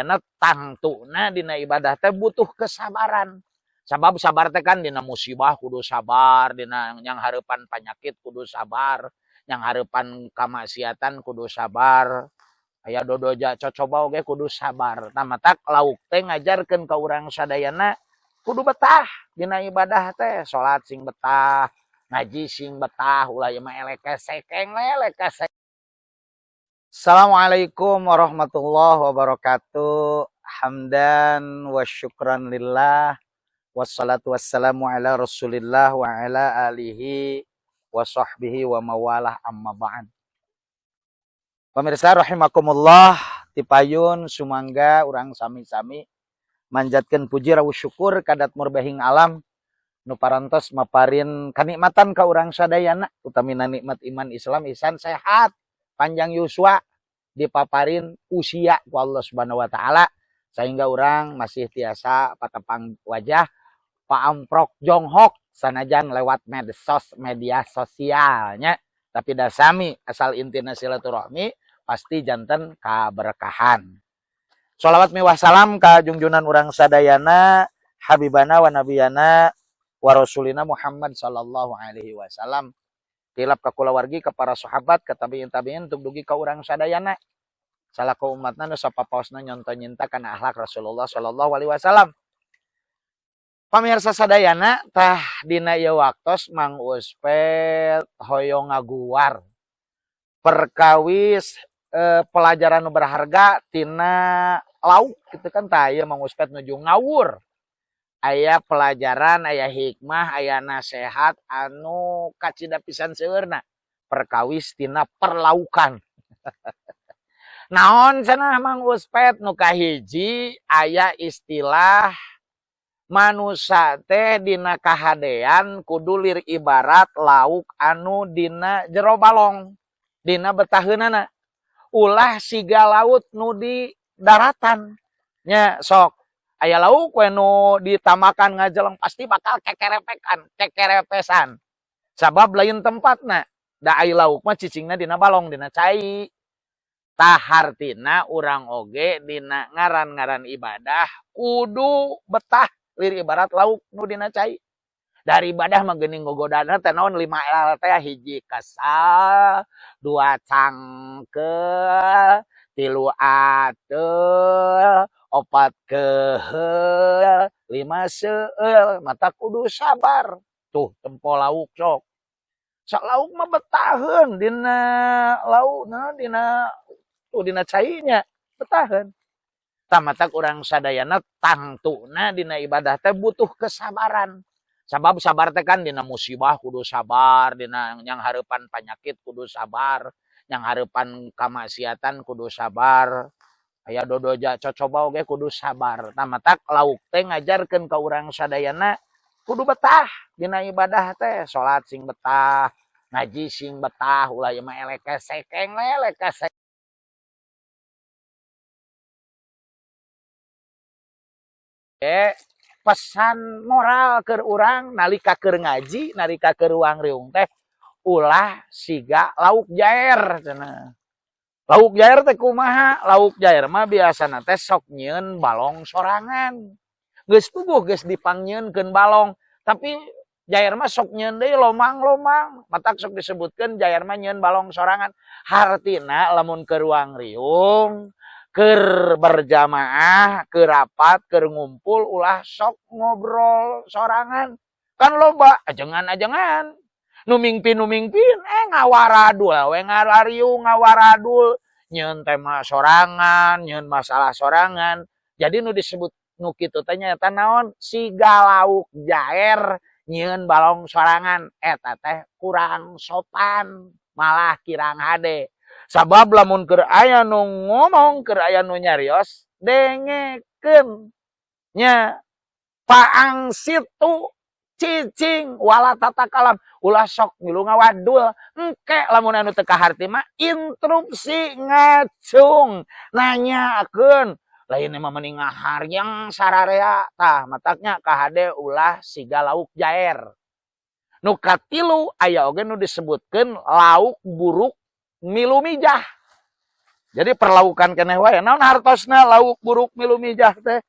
Karena tangtuna dina ibadah teh butuh kesabaran. Sabab sabar teh kan dina musibah kudu sabar, dina yang hareupan penyakit kudu sabar, yang hareupan kamaksiatan kudu sabar. Aya dodoja cocoba oge kudu sabar. Tah matak lauk teh ngajarkeun ka urang sadayana kudu betah dina ibadah teh, salat sing betah, ngaji sing betah, ulah ieu mah elek sekeng elek sekeng. Assalamualaikum warahmatullahi wabarakatuh. Hamdan wa syukran lillah. Wassalatu wassalamu ala rasulillah wa ala alihi wa sahbihi wa mawalah amma ba'd. Pemirsa rahimakumullah, tipayun sumangga urang sami-sami manjatkeun puji rawu syukur kadat murbahing alam nu parantos maparin kanikmatan ka urang sadayana, utamina nikmat iman Islam ihsan sehat panjang yuswa dipaparin usia ku Allah Subhanahu wa taala sehingga orang masih tiasa patepang wajah paamprok jonghok sanajan lewat medsos media sosialnya, tapi dasami asal intina silaturahmi pasti janten kaberkahan. Sholawat miwah salam ka jungjunan urang sadayana habibana wa nabiyana wa rasulina Muhammad sallallahu alaihi wasallam. Tilap ka kulawargi, ka para sahabat, ka tabiin tabiin, untuk dugi ka urang sadayana. Salaku umatna nu sapapaosna nyonto nyinta kana akhlak Rasulullah sallallahu alaihi wasallam. Pamirsa sadayana, tah dina ieu waktos Mang Uspet hoyong ngaguar perkawis pelajaran nu berharga tina lauk gitu kan. Tah ieu Mang Uspet nuju ngawur. Aya pelajaran, aya hikmah, aya nasehat anu kacida pisan seueurna perkawis tina perlaukan. Naon cenah Mang Uspet? Nu kahiji aya istilah manusa teh dina kahadean kudu lir ibarat lauk anu dina jero balong, dina betaheunana, ulah siga laut nu di daratan nya. Sok aya lauk we nu ditamakan ngajeleng pasti bakal kekerepekan, kekerepesan. Sabab lain tempatna. Da ai lauk mah cicingna dina balong, dina cai. Tah hartina urang oge dina ngaran-ngaran ibadah kudu betah lir ibarat lauk nu dina cai. Dari ibadah mah geuning gogodana teh naon 5 L teh, hiji kesal, 2 cangkeul, 3 ateul, 4 keheul, 5 seueul. Mata kudu sabar. Tuh tempo lauk sok. Sok lauk mah betaheun dina lauk, nah, dina tuh dina cainya betaheun. Tah matak urang sadayana tangtuna dina ibadah teh butuh kesabaran. Sabab sabar teh kan dina musibah kudu sabar, dina yang hareupan penyakit kudu sabar, yang hareupan kamaksiatan kudu sabar. Aya dodoja cocoba oge kudu sabar. Tah matak lauk teh ngajarkeun ka urang sadayana kudu betah dina ibadah teh, salat sing betah, ngaji sing betah, ulah ieu mah elek sekeng elek sekeng. Pesan moral keur urang nalika keur ngaji, nalika keur ruang riung teh ulah siga lauk jair cenah. Lauk jair teh kumaha? Lauk jair mah biasana teh sok nyieun balong sorangan. Geus puguh geus dipangnyieunkeun balong, tapi jair mah sok nyieun deui lomang-lomang. Matak sok disebutkeun jair mah nyieun balong sorangan. Hartina lamun keur ruang riung, keur berjamaah, keur rapat, keur ngumpul ulah sok ngobrol sorangan. Kan loba ajengan-ajengan. Nu mingpin ngawaradul we ngarariung ngawaradul, nyieun tema sorangan, nyieun masalah sorangan. Jadi nu disebut nu kitu teh nyaeta naon? Siga lauk jair nyieun balong sorangan, eta teh kurang sopan, malah kirang hade. Sabab lamun keur aya nu ngomong, keur aya nu nyarios, dengekeun nya paang situ cicing wala tata kalam, ulah sok milu ngawadul. Engke lamun anu teu kaharti mah interupsi ngacung nanyakeun, lain mah mending ngaharyang sararea. Tah mataknya kahade ulah siga lauk jair. Nu katilu aya oge nu disebutkeun lauk buruk milu mijah. Jadi perlaukan keneh wae. Naon hartosna lauk buruk milu mijah teh?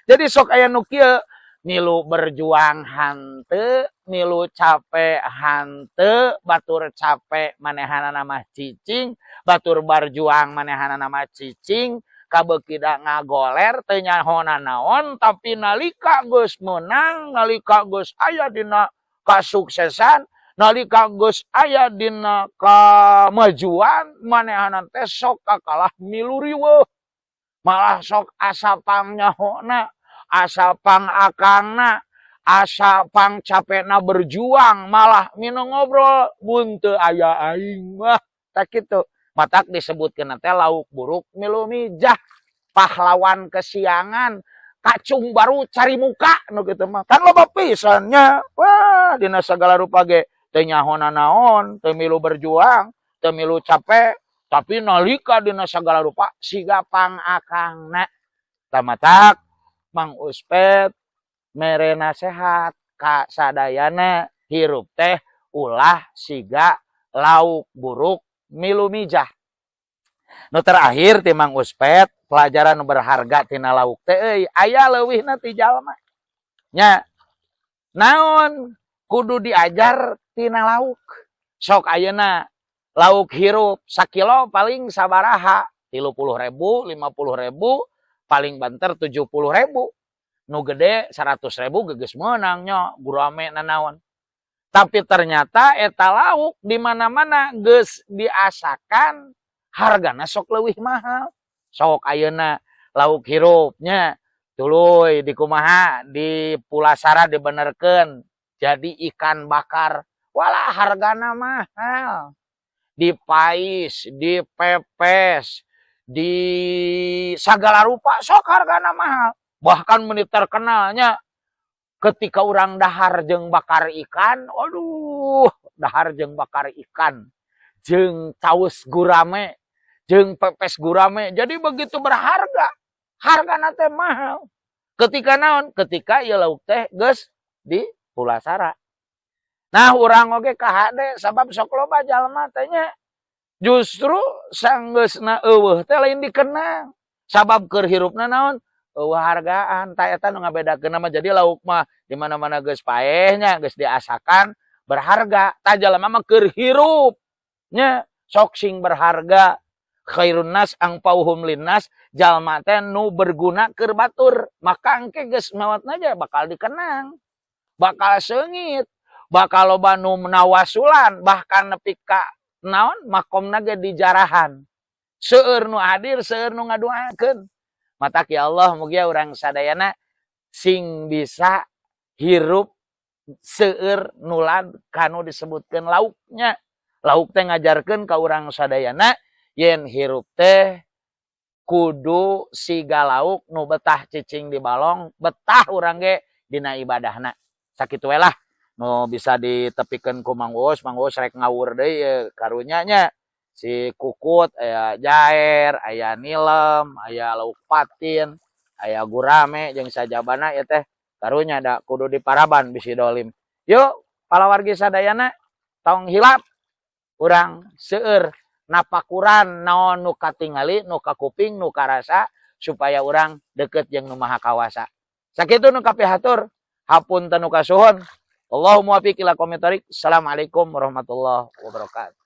Jadi sok aya nu kieu, milu berjuang hanteu, milu capek hanteu, batur capek manehanana mah cicing, batur barjuang manehanana mah cicing, kabeuki da ngagoler teu nyahona naon, tapi nalika geus meunang, nalika geus aya dina kasuksesan, nalika geus aya dina kamajuan, manehanana teh sok kakalah milu riweuh. Malah sok asa pangnyahona, asa pangakangna, asa pangcapekna berjuang, malah minum ngobrol mun teu aya aing mah tak kitu. Matak disebutkeun teh lauk buruk milu mijah, pahlawan kesiangan, kacung baru cari muka nu kitu mah. Kan loba pisan nya. Wah, dina sagala rupa ge teu nyahona naon, teu milu berjuang, teu milu capek, tapi nalika dina sagala rupa siga pangakangna. Tamatak Mang Uspet mere nasehat ka sadayana, hirup teh ulah siga lauk buruk milu mijah. Nu terakhir ti Mang Uspet, pelajaran berharga tina lauk teh euy, aya leuwihna ti jalma. Nya naon kudu diajar tina lauk. Sok ayeuna lauk hirup sakilo paling sabaraha? 30.000, 50.000, paling banter 70.000. Nu gede 100.000 geus meunang nya, gurame nanaon. Tapi ternyata eta lauk di mana-mana geus diasakan hargana sok leuwih mahal. Sok ayeuna lauk hirupnya tuluy dikumaha, di pulasara dibenerkeun jadi ikan bakar. Walah hargana mahal. Dipais, dipepes, di sagala rupa sok hargana mahal. Bahkan menit terkenalnya ketika orang dahar jeung bakar ikan, aduh, dahar jeung bakar ikan, jeung caus gurame, jeung pepes gurame. Jadi begitu berharga, hargana teh mahal. Ketika naon? Ketika ieu lauk teh geus di pulasara. Nah, urang oge kahade sabab sok loba jalma teh nya justru sanggeusna eueuh teh lain dikenang. Sabab keur hirupna naon? Eueuh hargaan. Tah eta nu ngabedakeun mah, jadi lauk mah di mana-mana geus paeh nya, geus diasakan berharga. Tah jalma mah keur hirup nya sok sing berharga. Khairun nas angfauhum linnas, jalma teh nu berguna keur batur, maka engke geus mawatna aja bakal dikenang, bakal seungit, bakal loba nu nawasulan, bahkan nepi ka naon makomna ge dijarahan. Seueur nu hadir, seueur nu ngaduakeun. Matak ya Allah, mugia urang sadayana sing bisa hirup seueur nulad kanu disebutkeun lauknya. Lauk teh ngajarkeun ka urang sadayana yen hirup teh kudu siga lauk nu betah cicing di balong, betah urang ge dina ibadahna. Sakitu we lah nu bisa ditepikeun ku Mang Uus. Mang Uus rek ngawur deui ye karunya nya. Si kukut aya jaer, aya nilem, aya lauk patin, aya gurame jeung sajabana ieu teh karunya da kudu diparaban bisi dolim. Yuk palawargi sadayana tong hilap urang seueur napakuran naon nu katingali, nu kakuping, nu karasa supaya urang deket jeung nu Maha Kawasa. Sakitu nu kapihatur, hapunten nu kasuhun. Allahumma muwaffiq ila aqwamit thoriq. Assalamualaikum warahmatullahi wabarakatuh.